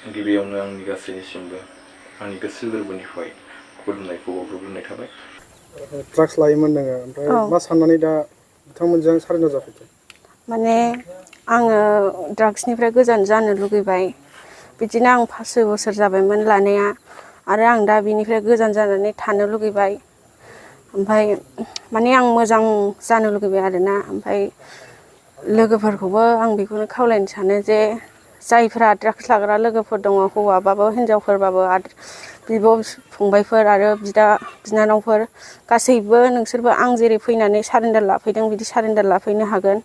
गिबियावनो आंनि गासैनिसिमबो आंनि गोसो गोरबोनिफ्राय खुलुमनायखौ बावहरग्रोनाय थाबाय। ड्राग्स लायोमोन नोङो, ओमफ्राय मा साननानै दा बिथांमोनजों सारेन्डार जाफैखो? माने आङो ड्राग्सनिफ्राय गोजान जानो लुगैबाय। बिदिनो आं 5 बोसोर जाबायमोन लानाया, आरो आं दा बिनिफ्राय गोजान जानानै थानो लुगैबाय। ओमफ्राय माने आं मोजां जानो लुगैबाय आरोना। ओमफ्राय लोगोफोरखौबो आं बेखौनो खावलायनो सानो जे जायफ्रा ड्राग्स लाग्रा लोगोफोर दङ, हौवाबाबो हिनजावफोरबाबो, बिब' फंबायफोर आरो बिदा बिनानावफोर, गासैबो नोंसोरबो आं जेरै फैनानै सारेन्डार लाफैदों बिदि सारेन्डार लाफैनो हागोन।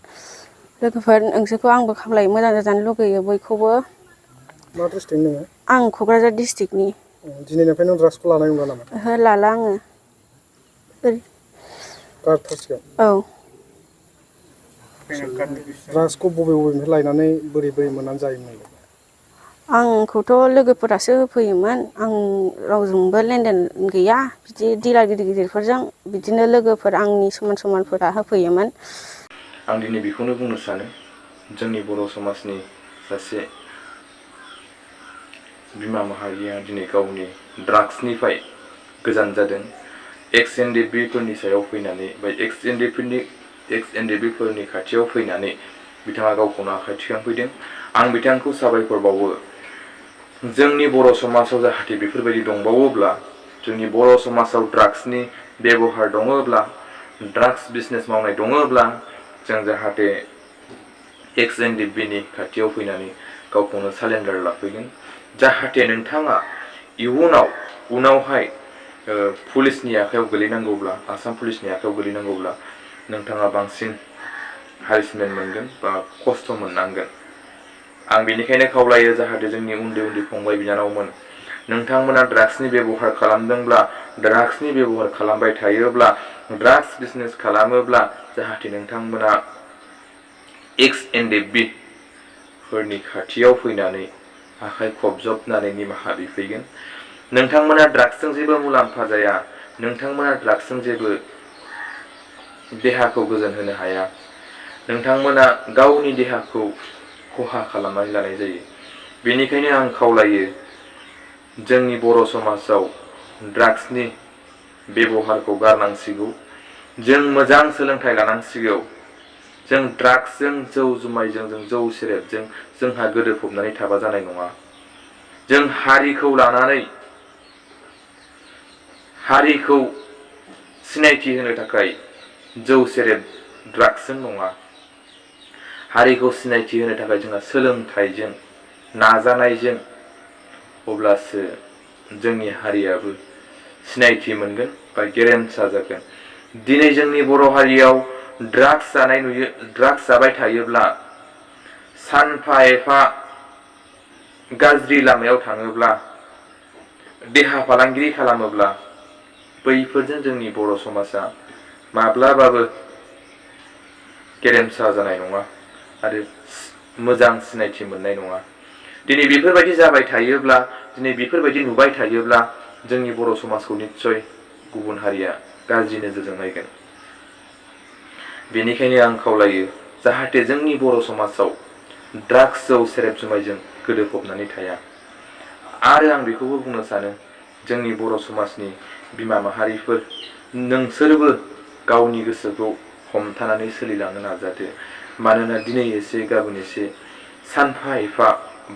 लोगोफोर, नोंसोरखौ आंबो खावलायो, मोजां जाजानो लुगैयो बयखौबो। मा डिस्ट्रिक्ट नोङो? आं क'क्राझार डिस्ट्रिक्टनि। दिनैनिफ्राय नों ड्राग्सखौ लानाय नंला नामा? ओहो, लाला आङो। गारथारसिगोन? औ। ड्राग्सखौ बबे बबेनिफ्राय लायनानै बोरै मोननानै जायोमोन? आंखौथ' लोगोफोरासो होफैयोमोन। आं रावजोंबो लेनदेन गैया बिदि दिलार गिदिर गिदिरफोरजों। बिदिनो लोगोफोर आंनि समान समानफोरा होफैयोमोन। आं दिनै बेखौनो बुंनो सानो, जोंनि बर' समाजनि सासे बिमा माहारिया दिनै गावनि ड्राग्सनिफ्राय गोजान जादों। एक्स एनडेएफबि फोरनि सायाव फैनानै, बा एक्स एनडेएफबि फोरनि खाथियाव फैनानै बिथाङा गावखौनो आखाइ थिखांफैदों। आं बिथांखौ साबायखर बावो। जोंनि बर' समाजाव जाहाथे बेफोरबायदि दंबावोब्ला, जोंनि बर' समाजाव ड्राग्सनि बेबहार दङब्ला, ड्राग्स बिजनेस मावनाय दङब्ला, जों जाहाथे एक्स एनडेएफबि नि खाथियाव फैनानै गावखौनो सारेन्डार लाफैगोन। जाहाथे नोंथाङा उनावहाय पुलिसनि आखायाव गोलैनांगौब्ला, आसाम पुलिसनि आखायाव गोलैनांगौब्ला, नोंथाङा बांसिन हारेसमेन्ट मोनगोन बा खस्थ' मोननांगोन। आं बेनिखायनो खावलायो, जाहाथे जोंनि उन्दै उन्दै फंबाय बिनानावमोन, नोंथांमोना ड्राग्सनि बेबहार खालामदोंब्ला, ड्राग्सनि बेबहार खालामबाय थायोब्ला, ड्राग्स बिजनेस खालामोब्ला, जाहाथे नोंथांमोना एक्स एनडेएफबि फोरनि खाथियाव फैनानै आखाइ खबजबनानै निमाहा बिफैगोन। नोंथांमोना ड्राग्सजों जेबो मुलाम्फा जाया, नोंथांमोना ड्राग्सजों जेबो देहाखौ गोजोन होनो हाया, नोंथांमोना गावनि देहाखौ खहा खालामनानै लानाय जायो। बेनिखायनो आं खावलायो, जोंनि बर' समाजाव ड्राग्सनि बेबहारखौ गारनांसिगौ। जों मोजां सोलोंथाइ लानांसिगौ। जों ड्राग्सजों, जौ जुमायजों, जौ सेरेबजों जोंहा गोदोफबनानै थाबा जानाय नङा। जों हारिखौ लानानै, हारिखौ सिनायथि होनो थाखाय जौ सेरेब ड्राग्सजों नङा, हारिखौ सिनायथि होनो थाखाय जोंहा सोलोंथाइजों, नाजानायजों, अब्लासो जोंनि हारियाबो सिनायथि मोनगोन बा गेरेमसा जागोन। दिनै जोंनि बर' हारियाव ड्राग्स जानाय नुयो, ड्राग्स जाबाय थायोब्ला, सानफा एफा गाज्रि लामायाव थाङोब्ला, देहा फालांगिरि खालामोब्ला, बैफोरजों जोंनि बर' समाजा माब्लाबाबो गेरेमसा जानाय नङा आरो मोजां सिनायथि मोननाय नङा। दिनै बेफोरबायदि जाबाय थायोब्ला, दिनै बेफोरबायदि नुबाय थायोब्ला, जोंनि बर' समाजखौ निस्सय गुबुन हारिया गाज्रि नोजोरजों नायगोन। बेनिखायनो आं खावलायो, जाहाथे जोंनि बर' समाजाव ड्राग्स, जौ सेरेब जुमायजों गोदोफबनानै थाया। आरो आं बेखौबो बुंनो सानो, जोंनि बर' समाजनि बिमा माहारिफोर, नोंसोरबो गावनि गोसोखौ हमथानानै सोलिलांनो नाजादो। मानोना दिनै एसे गाबोन एसे सानफा एफा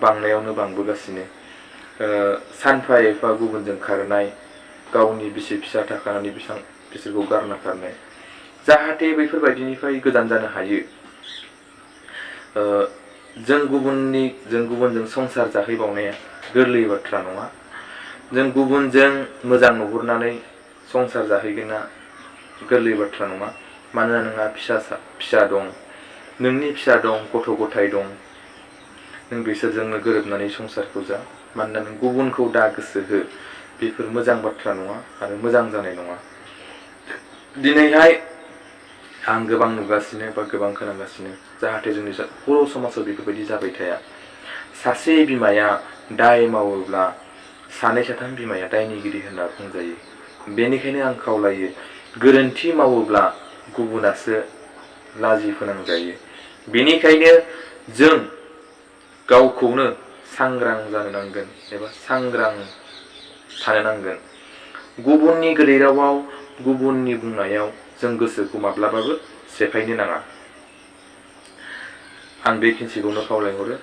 बांनायावनो बांबोगासिनो। सानफा एफा गुबुनजों खारनाय, गावनि बिसि फिसा थाखानानै बिसोरखौ गारना खारनाय, जाहाथे बैफोरबायदिनिफ्राय गोजान जानो हायो। जों गुबुनजों संसार जाहैबावनाया गोरलै बाथ्रा नङा। जों गुबुनजों मोजां नुहुरनानै संसार जाहैगोना गोरलै बाथ्रा नङा। मानोना नोंहा फिसा दं, नोंनि फिसा दं, गथ' गथाय दं, नों बिसोरजोंनो गोरोबनानै संसारखौ जा। मानोना नों गुबुनखौ दा गोसो हो, बेफोर मोजां बाथ्रा नङा आरो मोजां जानाय नङा। दिनैहाय आं गोबां नुगासिनो बा गोबां खोनागासिनो, जाहाथे जोंनि बर' समाजाव बेफोरबायदि जाबाय थाया। सासे बिमाया दाय मावोब्ला, सानै साथाम बिमाया दायनिगिरि होनना बुंजायो। बेनिखायनो आं खावलायो, गोरोन्थि मावोब्ला गुबुनासो लाजि फोनांजायो। बेनिखायनो जों गावखौनो सांग्रां जानो नांगोन एबा सांग्रां थानो नांगोन। गुबुननि गोदै रावाव गुबुननि बुंनायाव जों गोसोखौ माब्लाबाबो सेफायनो नाङा। आं बेखिनिखौनो खावलायहरो।